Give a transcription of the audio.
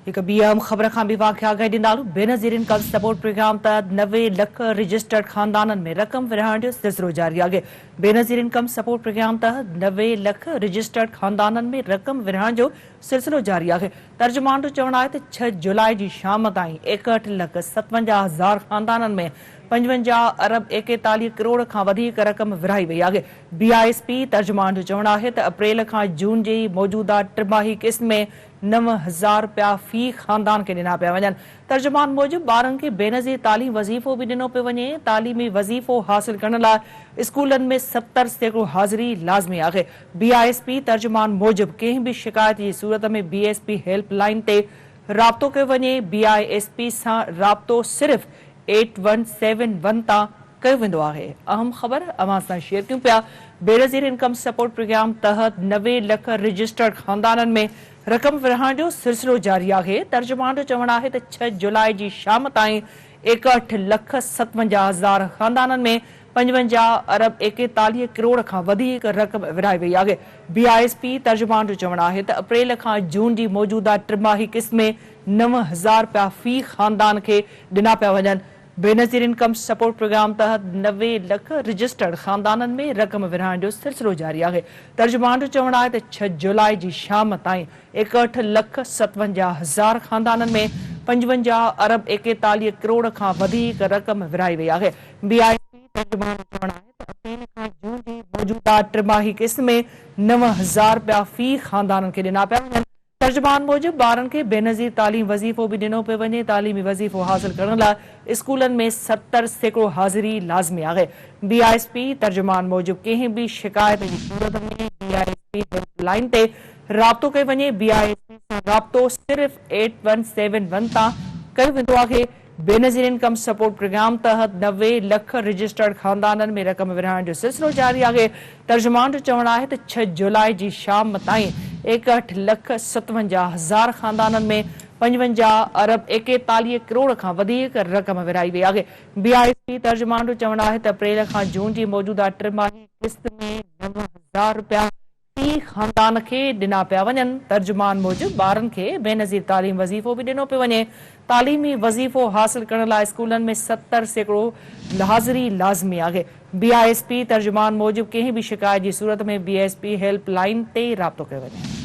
هڪ ٻي اهم خبر کان به واقع آگاهي ڏيندا هلون، بينظير انڪم سپورٽ پروگرام تحت 90 لک رجسٽرڊ خاندانن ۾ رقم ورهائڻ جو سلسلو جاري آهي. بينظير انڪم سپورٽ پروگرام تحت 90 لک رجسٽرڊ خاندانن ۾ رقم ورهائڻ جو سلسلو جاري آهي. ترجمان جو چوڻ آهي ته ڇهه جولاء جي شام تائين 61 لک 57 هزار خاندانن ۾ 55 ارب 41 ڪروڙ کان وڌيڪ رقم ورهائي وئي آهي. بي I S P ترجمان جو چوڻ آهي ته اپريل کان جون جي موجوده ٽماهي قسط ۾ 9000 رپيا في خاندان کي ڏنا پيا وڃن. ترجمان موجب ٻارن کي بينظير تعليم وظيفو به ڏنو پيو وڃي، تعليمي وظيفو حاصل ڪرڻ لاء اسڪولن ۾ 70% حاضري لازمي آهي. بي I S P ترجمان موجب ڪنهن به شڪايت جي صورت ۾ B S P help line تي رابطو ڪيو وڃي، بي I S P سان رابطو صرف ايٽ ون سيون ون تان ڪيو ويندو آهي. اهم خبر اوهان سان شيئر ڪيون پيا بينظير انڪم سپورٽ پروگرام تحت 90 لک رجسٽرڊ خاندانن ۾ رقم ورهائڻ جو سلسلو جاري آهي. ترجمان جو چوڻ آهي ته ڇهه جولاء جي شام تائين 61 لک 57 هزار خاندانن ۾ 55 ارب 41 ڪروڙ کان وڌيڪ رقم ورهائي وئي آهي. بي I S P ترجمان جو چوڻ آهي ته اپريل کان جون جي موجوده ٽماهي قسط ۾ 9000 رپيا في خاندان کي ڏنا پيا وڃن. بينظير انڪم سپورٽ پروگرام تحت 90 لک رجسٽرڊ خاندانن ۾ رقم ورهائڻ جو سلسلو جاري آهي. ترجمان جو چوڻ آهي ته ڇهه جولاء جي شام تائين 61 لک 57 هزار خاندانن ۾ 55 ارب 41 ڪروڙ کان وڌيڪ رقم ورهائي وئي آهي. بي I S P ترجمان جو چوڻ آهي ته اپريل کان جون جي موجوده ٽماهي قسط ۾ 9000 رپيا في خاندانن کي ڏنا پيا وڃن. ترجمان موجب ٻارن کي بينظير تعليم وظيفو به ڏنو پيو وڃي، تعليمي وظيفو حاصل ڪرڻ لاء اسڪولن ۾ 70% حاضري لازمي آهي. بي I S P ترجمان موجب ڪنهن به شڪايت جي صورت ۾ B I S P help line تي رابطو ڪيو وڃي، بي I S P سان رابطو صرف ايٽ ون سيون ون تان ڪيو ويندو آهي. بينظير انڪم سپورٽ پروگرام تحت 90 لک رجسٽرڊ خاندانن ۾ رقم ورهائڻ جو سلسلو جاري آهي. ترجمان جو چوڻ آهي ته ڇهه جولاء جي شام تائين 61 لک 57 هزار خاندانن ۾ 55 ارب 41 ڪروڙ کان وڌيڪ رقم ورهائي وئي آهي. بي I S P ترجمان جو چوڻ آهي ته اپريل کان جون جي موجوده ٽماهي قسط ۾ 9000 رپيا في خاندان کي ڏنا پيا وڃن، ترجمان موجب ٻارن کي بينظير تعليم وظيفو به ڏنو پيو وڃي، تعليمي وظيفو حاصل ڪرڻ لاء اسڪولن ۾ 70% حاضري لازمي آهي، بي I S P ترجمان موجب ڪنهن به شڪايت جي صورت ۾ B S P help line تي رابطو ڪيو وڃي.